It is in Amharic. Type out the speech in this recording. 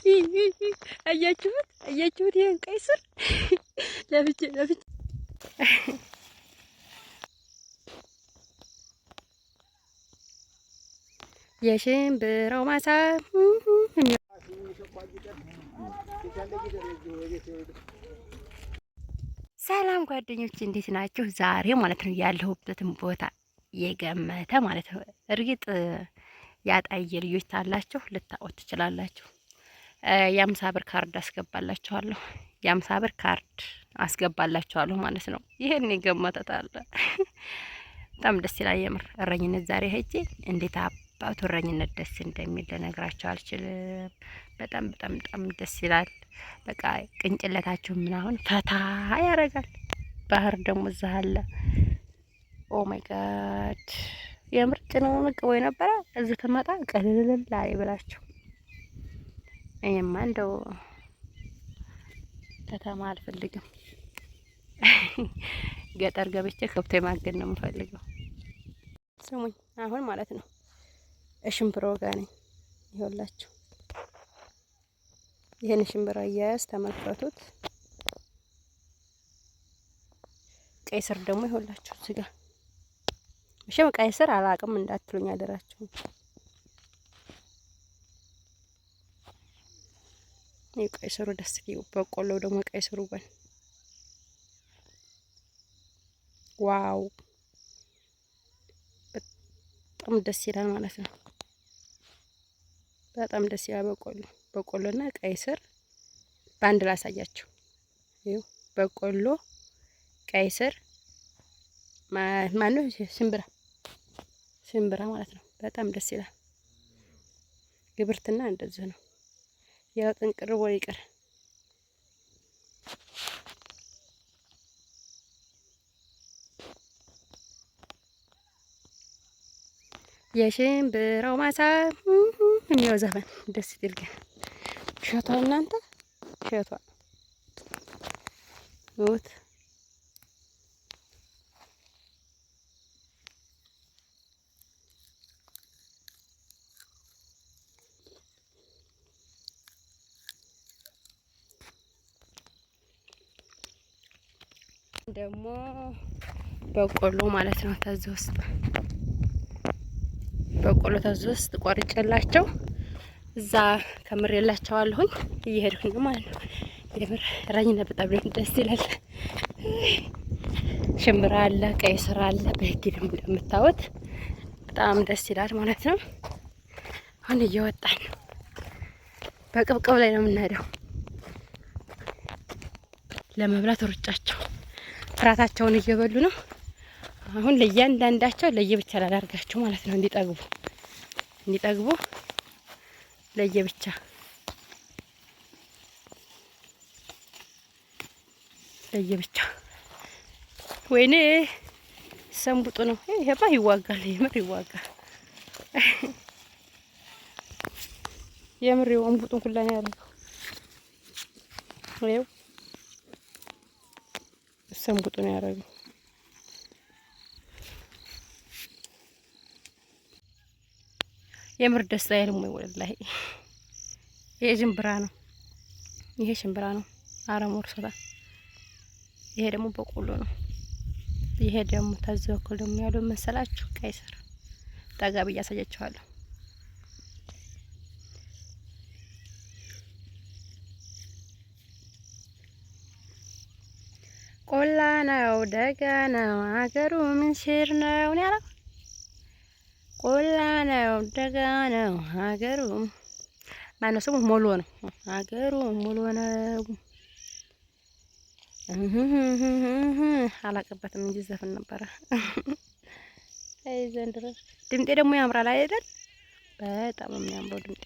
አያችሁት? አያችሁት? ይሄን ቀይ ስር ለፍቼ ለፍቼ የሽምብራው ማሳ። ሰላም ጓደኞች እንዴት ናችሁ? ዛሬ ማለት ነው ያለሁበትን ቦታ የገመተ ማለት ነው። እርግጥ ያጣየ ልጆች ታላችሁ ልታወት ትችላላችሁ። የ50 ብር ካርድ አስገባላችኋለሁ። የ50 ብር ካርድ አስገባላችኋለሁ ማለት ነው። ይሄን የገመተታለ በጣም ደስ ይላል። የምር እረኝነት ዛሬ ሄጄ እንዴት አባቱ እረኝነት ደስ እንደሚል ልነግራቸው አልችልም። በጣም በጣም በጣም ደስ ይላል። በቃ ቅንጭለታችሁ ምናምን ፈታ ያደርጋል። ባህር ደግሞ እዛ አለ። Oh my God፣ የምር ጭንቅንቅ ወይ ነበረ። እዚህ ትመጣ ቅልልል ብላችሁ እኔማ እንደው ከተማ አልፈልግም። ገጠር ገብቼ ከብቶ የማገድ ነው የምፈልገው። ስሙኝ አሁን ማለት ነው እሽምብሮ ጋር ነኝ። ይኸውላችሁ ይህን ሽምብራ አያያዝ ተመልከቱት። ቀይ ስር ደግሞ ይኸውላችሁ እዚህ ጋር መቼም ቀይ ስር አላቅም እንዳትሉኝ አደራችሁ። ይህ ቀይ ስሩ ደስ ይው። በቆሎ ደግሞ ቀይ ስሩ ጎን wow፣ በጣም ደስ ይላል ማለት ነው። በጣም ደስ ይላል። በቆሎ በቆሎና ቀይ ስር በአንድ ላሳያችሁ። ይኸው በቆሎ፣ ቀይ ስር፣ ማነው ሽምብራ ሽምብራ ማለት ነው። በጣም ደስ ይላል። ግብርትና እንደዚህ ነው። ያው ጥንቅር ወይ ይቅር። የሽምብራው ማሳ የሚለው ዘፈን ደስ ይል። ግን እሸቷ እናንተ እሸቷ ሞት ደግሞ በቆሎ ማለት ነው። ተዚህ ውስጥ በቆሎ ተዚህ ውስጥ ቆርጬላቸው እዛ ከምሬላቸዋለሁኝ እየሄድኩኝ ነው ማለት ነው። የምር እረኝነት በጣም ደስ ይላል። ሽምብራ አለ፣ ቀይ ስር አለ። በህግ ደግሞ እንደምታዩት በጣም ደስ ይላል ማለት ነው። አሁን እየወጣን ነው። በቅብቅብ ላይ ነው የምንሄደው ለመብላት ሩጫቸው እራታቸውን እየበሉ ነው። አሁን ለእያንዳንዳቸው ለየብቻ ላዳርጋቸው ማለት ነው፣ እንዲጠግቡ እንዲጠግቡ ለየብቻ ለየብቻ። ወይኔ ሰንቡጡ ነው ይሄማ፣ ይዋጋል፣ የምር ይዋጋል። የምር እንቡጡን ሁላ ነው ያደረገው። ይኸው ሰንቡጡ ነው ያደረገው። የምር ደስ አይልም ወይ? ወላሂ ይሄ ሽምብራ ነው። ይሄ ሽምብራ ነው። አረም ወርሶታል። ይሄ ደግሞ በቆሎ ነው። ይሄ ደግሞ ተዚህ በኩል ደግሞ ያለው መሰላችሁ ቀይ ስር ጠጋ ብዬ አሳያችኋለሁ። ቆላ ነው ደጋ ነው አገሩ ምንሽር ነው ያለው። ቆላ ነው ደጋ ነው አገሩ ማነው ስሙ? ሞሎ ነው አገሩ ሞሎ ነው። አላቀበትም እንጂ ዘፍን ነበረ። አይ ዘንድሮ ድምጤ ደግሞ ያምራል አይደል? በጣም የሚያምረው ድምጤ።